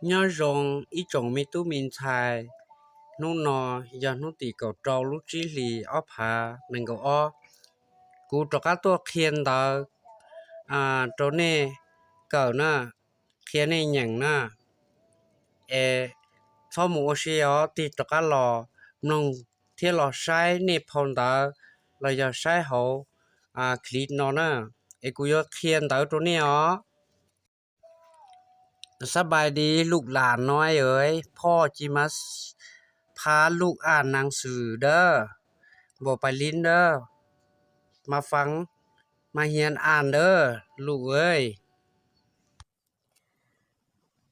Nyob zoo ib tsoom me tub me ntxhais, hnub no yog hnub tim kaum rau lub tsib hlis ob phav nees nkaum ob. Kuv rov qab tuaj qhia ntawv rau nej kawm na, qhia nej nyeem na. Es txhob mus ua si os, tig rov qab los mloog thiab los saib nej phau ntawv los yog saib hauv clip no na, es kuv yuav qhia ntawv rau nej os. Sab pais di lus las no, phoj ci mas phab lus as nas xwm dawb, npaum pais li dawb, mas fav mas hias as dawb lus.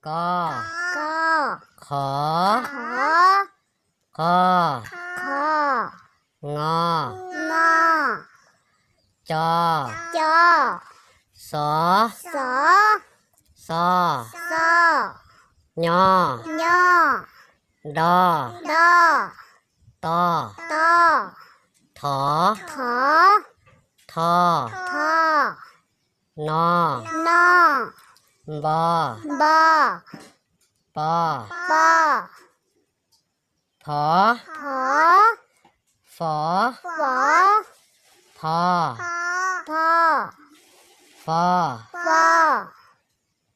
Ko, qhov, qo, ngo, co, xov, xo, nyo, do, to, thov, tho, no, npo, po, phov, fov, fo, fo,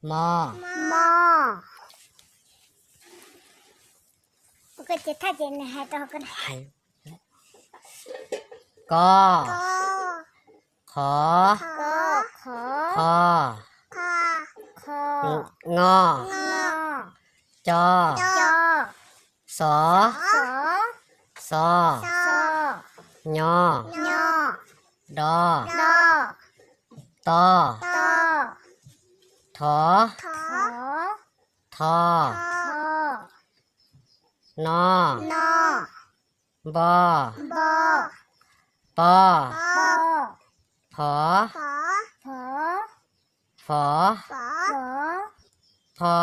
mo, mo. Ko, qhov, qho, ngo, co, xov, xo, nyo, do, to, thov, tho, no, npo, po, phov, fov, fo,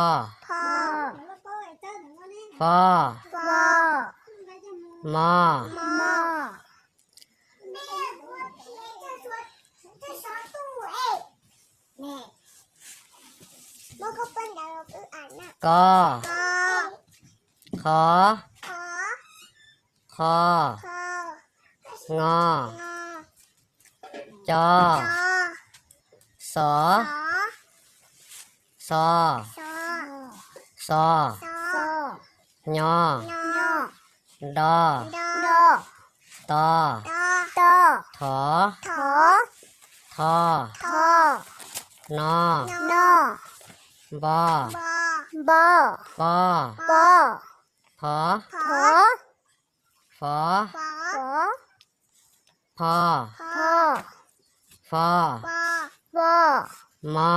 fo, mo, ko, qhov, qho, ngo, co, xov, xo, xo, nyo, do, to, thov, tho, no, npo, po, phov, fo, fo, mo.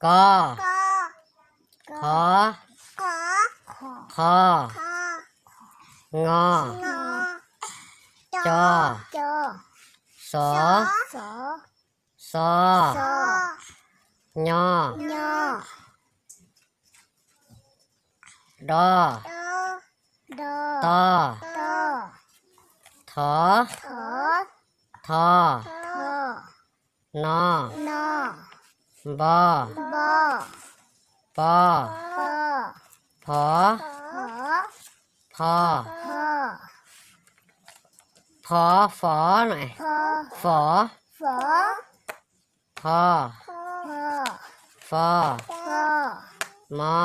Ko, qhov, qho, ngo, co, xov, xo, nyo, do, to, thov, tho, no, npo, po, phov, fo, phov, fov, fov, fo, fo, mo.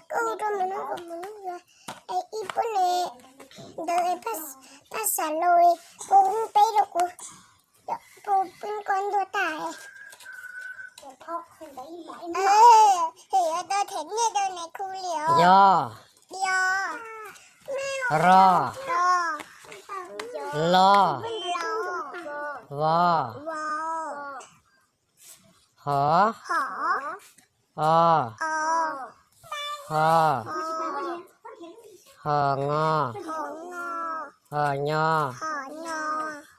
Koj hu rau mus nug, mus nug ib pub ne ntawd, paj xav los, pub peb rau kuv, pub koj ntuag tas. Yuav tau them nyiaj rau nais khu li os. Yog, ro, lo, Vo. Hov. O. Ho. Ho ngo. Ho nyo.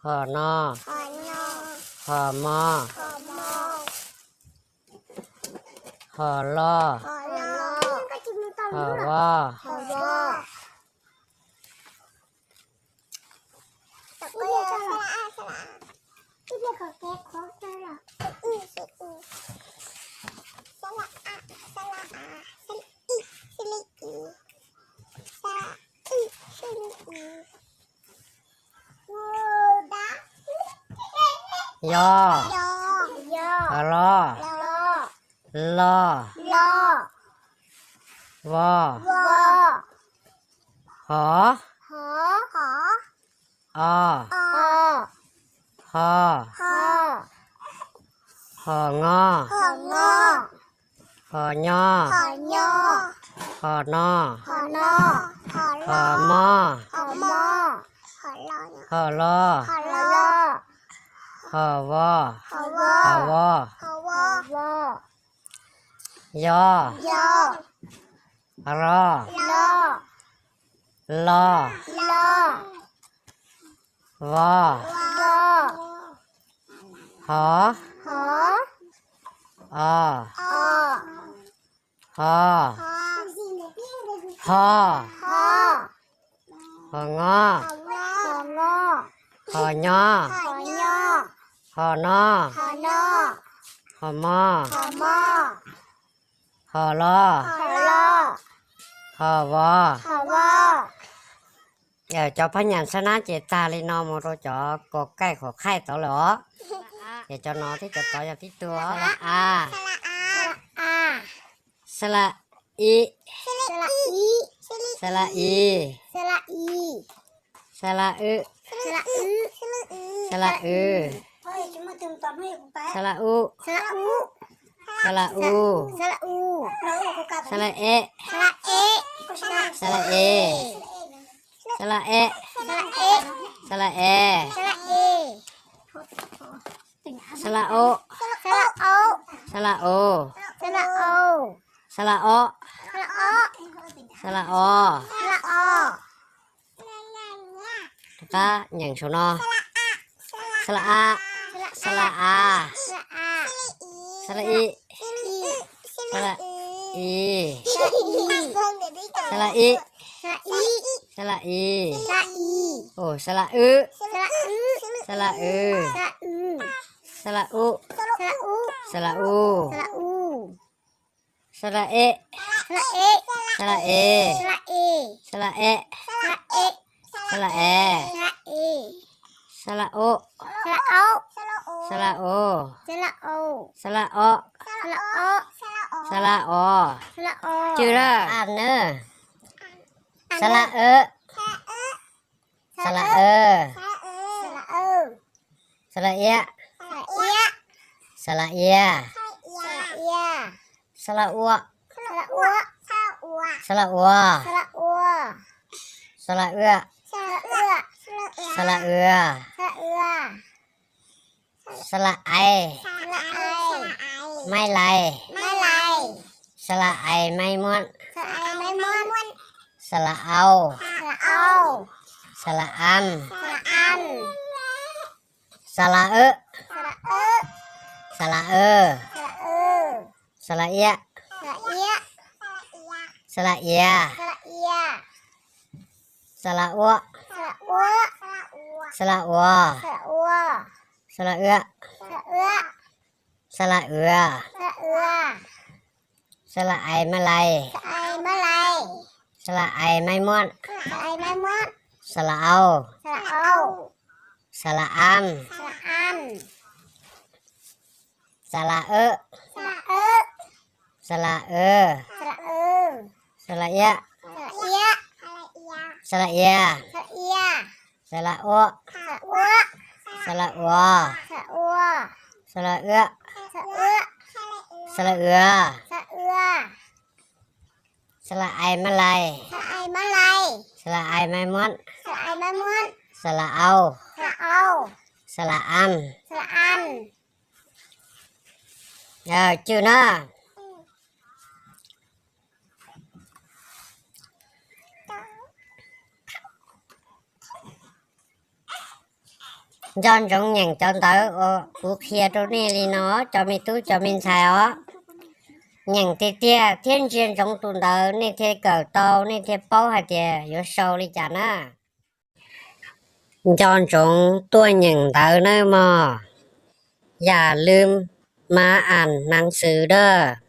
Ho no. Ho mo. Ho lo. Ho vo. Yo. Lo. Lo. Vo. Hov. O. Ho. Ho ngo. Ho nyo. Ho no. Ho mo. Ho lo. Ho vo. Ho vo. Yo. Lo. Lo. Vo. Hov. O. Ho. Ho. Ho ngo. Ho nyo. Ho no. Ho mo. Ho lo. Ho vo. Cov phab nyas sab nab ces tag li no mus rau cov kos kaij khov khaij tod lawm os. Ces cov no thiab cov tod yog tib tug. Sala a. Sala i. Sala i. Sala w. Sala u. Sala u. Sala u. Sala e. Sala e. Sala e. Sala e. Sala o. Sala o. Sala o. Sala o. Rov qab nyeem saum no. Sala a. Sala a. Sala i. Sala i. Sala i. Sala i. Sala w. Sala w. Sala u. Sala u. Sala e. Sala e. Sala e. Sala e. Sala o. Sala o. Sala o. Sala o. Cwj lawm. Sala w. Sala w. Sala iab. Sala iab. Sala ua. Sala ua. Sala w. Sala w. Sala ai. Maiv lais. Sala ai maiv muab. Sala au. Sala am. Sala w. Sala w. Sala iab. Sala iav. Sala ua. Sala ua. Sala w. Sala w. Sala ai maiv lais. Sala ai maiv muab. Sala au. Sala am. Sala w. Sala w. Sala iab. Sala iav. Sala ua. Sala ua. Sala w. Sala w. Sala ai maiv lais. Sala ai maiv muab. Sala au. Sala am. Cwj na. Nco ntsoov nyeem cov ntawv uas kuv qhia rau nej li no, cov me tub cov me ntxhais os. Nyeem tiag tiag thiab ntsia ntsoov tus ntawv nej thiaj kawm tau, nej thiaj paub hais tias yuav sau li cas na. Nco ntsoov tuaj nyeem ntawv nawb mog. อย่าลืมมาอ่านหนังสือ dawb.